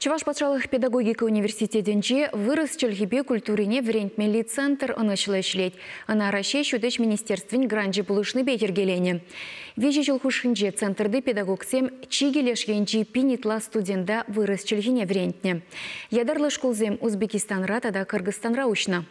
Чӑваш патшалӑх педагогика университетӗнче вырӑс чӗлхипе культурине вӗрентмелли центр ӑнӑҫлӑ ӗҫлет. Ӑна Раҫҫей Ҫут ӗҫ министерствин гранчӗ пулӑшнипе йӗркеленӗ. Виҫӗ ҫул хушшинче центрти педагогсем чикӗ леш енчи пин ытла студента вырӑс чӗлхине вӗрентнӗ. Ятарлӑ шкулсем Узбекистанра тата Кыргызстанра уҫнӑ.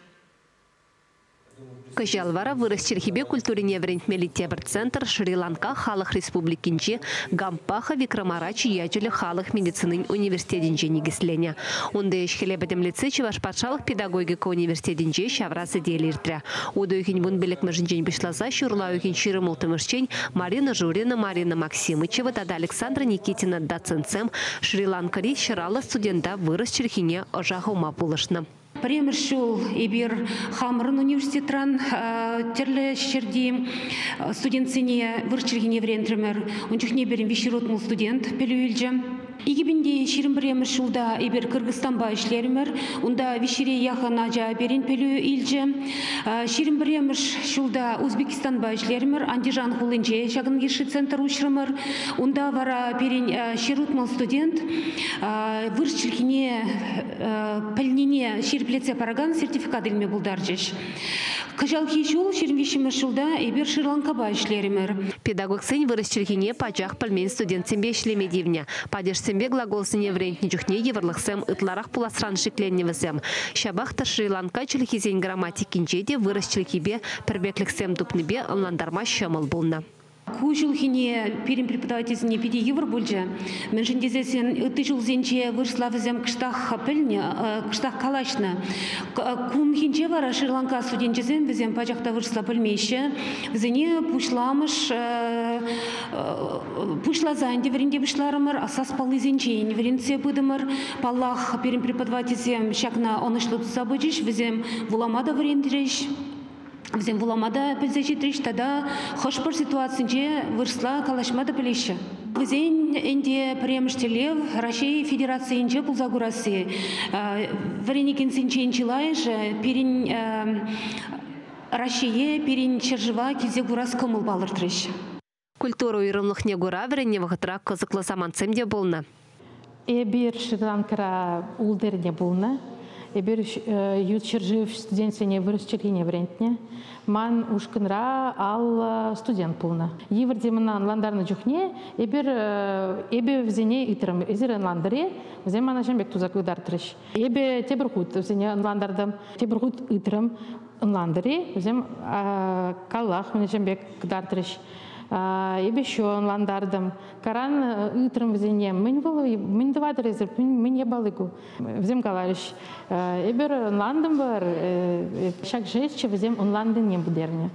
Кӑҫал вара вырӑс чӗлхипе культурине вӗрентмелли тепӗр центр Шри-Ланка Халӑх Республикинчи Гампаха Викрамарачи ячӗллӗ халӑх медицинин университетӗнче никӗсленӗ. Унти ӗҫ-хӗле пӗтӗмлетсе Чӑваш патшалӑх педагогика университетӗнче ҫавра сӗтел иртрӗ. Утӑ уйӑхӗн 15-мӗшӗнчен пуҫласа ҫурла уйӑхӗн 26-мӗшчен Марина Журина, Марина Максимычева тата Александра Никитина доцентсем Шри-Ланкӑри 150 студента вырӑс чӗлхине ӑша хывма пулӑшнӑ. Пӗрремӗш ҫул эпир хамӑрӑн университетран тӗрлӗ ҫӗрти студентсене вырӑс чӗлхине вӗрентрӗмӗр. Ун чухне пирӗн 360 студент пӗлӳ илчӗ. 2021 ҫулта эпир Кыргызстанпа ӗҫлерӗмӗр. Унта виҫҫӗре яхӑн ача пирӗн пӗлӳ илчӗ. 21 ҫулта Узбекистанпа ӗҫлерӗмӗр. Андижан хулинче ҫакӑн йышши центр уҫрӑмӑр. Унта вара пирӗн 160 студент вырӑс чӗлхине пӗлнине ҫирӗплетсе паракан сертификат илме пултарчӗҫ. Кӑҫалхи ҫул, 23-мӗш ҫулта, эпир Шри-Ланкапа ӗҫлерӗмӗр. Педагогсен вырӑс чӗлхине пачах пӗлмен студентсемпе ӗҫлеме тивнӗ. Падежсемпе глаголсене вӗрентнӗ чухне йывӑрлӑхсем ытларах пуласран шикленнӗ вӗсем. Ҫапах та Шри-Ланка чӗлхисен грамматикинче те вырӑс чӗлхипе пӗрпеклӗхсем тупнипе ӑнлантарма ҫӑмӑл пулнӑ. Ку ҫулхине пирӗн преподавательсене питӗ йывӑр пулчӗ. Мӗншӗн тесессӗн ытти ҫулсенче вырӑсла вӗсем кӑштах пӗлнӗ, кӑштах калаҫнӑ. Кунхинче вара Шри-Ланка студенчӗсем вӗсем пачах та вырӑсла пӗлмеҫҫӗ. Вӗсене пуҫламӑш пуҫласа ӗнтӗ вӗренте пуҫларӑмӑр, сас паллисенчен вӗрентсе пытӑмӑр. Паллах, пирӗн преподавательсем ҫакна ӑнӑҫлӑ туса пычӗҫ, вӗсем вулама та вӗрентрӗҫ. Вӗсем вулама та пӗлсе ҫитрӗҫ тата хӑш-пӗр ситуацинче вырӑсла калаҫма та пӗлеҫҫӗ. Вӗсен ӗнтӗ пӗрремӗш тӗллев Раҫҫей Федерацийӗнче пулса курасси. Вӗренекенсенчен чылайӑшӗ пирӗн Раҫҫее, пирӗн ҫӗршыва килсе курас кӑмӑл палӑртрӗҫ. Культура уйрӑмлӑхне кура вӗреннӗ вӑхӑтра кӑсӑклӑ самантсем те пулнӑ. Эпир Шри-Ланкӑра ултӑ эрне пулнӑ. Эпир ют ҫӗршыв студентсене вырӑс чӗлхине вӗрентнӗ. Ман ушкӑнра 50 студент пулнӑ. Йывӑр темӑна ӑнлантарнӑ чухне эпир эпӗ вӗсене ыйтрӑм: «Эсир ӑнлантӑр-и?» Вӗсем мана ҫавӑн пек туса кӑтартрӗҫ. Эпӗ тепӗр хут вӗсене ӑнлантартӑм, тепӗр хут ыйтрӑм: «Ӑнлантӑр-и?» Вӗсем каллах мана ҫавӑн пек кӑтартрӗҫ. Эпӗ ҫу ӑнлантартӑм. Каран ыйтрӑм вӗсене: «Мӗн вӑл, мӗн тӑватӑр эсир, мӗн япали ку?» Вӗсем каларӗҫ: «Эпир ӑнлантӑмӑр», ҫак жестчӗ вӗсем ӑнланнине пӗлтернӗ.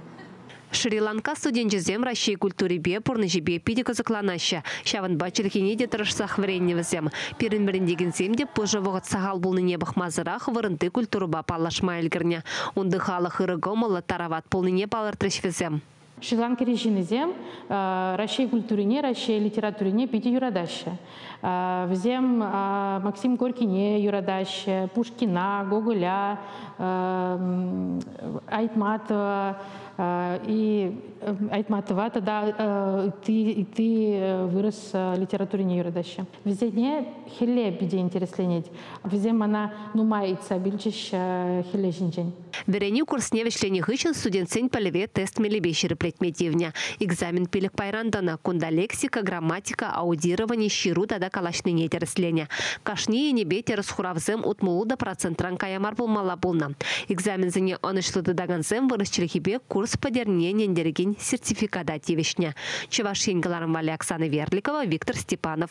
Шри-Ланка студенчӗсем Раҫҫей культурипе, пурнӑҫӗпе питӗ кӑсӑкланаҫҫӗ. Ҫавӑнпа чӗлхене те тӑрӑшсах вӗреннӗ вӗсем. Пирӗн вӗрентекенсем те пушӑ вӑхӑт сахал пулнине пӑхмасӑрах вырӑнти культурӑпа паллашма ӗлкӗрнӗ. Унти халӑх ырӑ кӑмӑллӑ, тарават пулнине палӑртрӗҫ вӗсем. Шри-Ланкӑри ҫыннисем Раҫҫей культурине, Раҫҫей литературине питӗ юратаҫҫӗ. Вӗсем Максим Горькине юратаҫҫӗ, Пушкина, Гоголя, Айтматова и Айтматова тата ытти вырӑс литературине юратаҫҫӗ. Вӗсене хӗлле питӗ интересленет. Вӗсем мана нумай ыйтса пӗлчӗҫ хӗлле ҫинчен. Вӗренӳ курсне вӗҫленӗ хыҫҫӑн студентсен пӗлӗве тест мелӗпе ҫирӗплетме тивнӗ. Экзамен пилӗк пайран тӑнӑ. Кунта лексика, грамматика, аудировани, ҫыру тата калаҫнине тӗрӗсленӗ. Кашни енӗпе тӗрӗс хуравсем 60 процентран кая мар пулмалла пулнӑ. Экзаменсене ӑнӑҫлӑ тытакансем вырӑс чӗлхипе курс пӗтернине ӗнентерекен сертификата тивӗҫнӗ. Чӑваш Ен кӑларӑм валли Оксана Верликова, Виктор Степанов.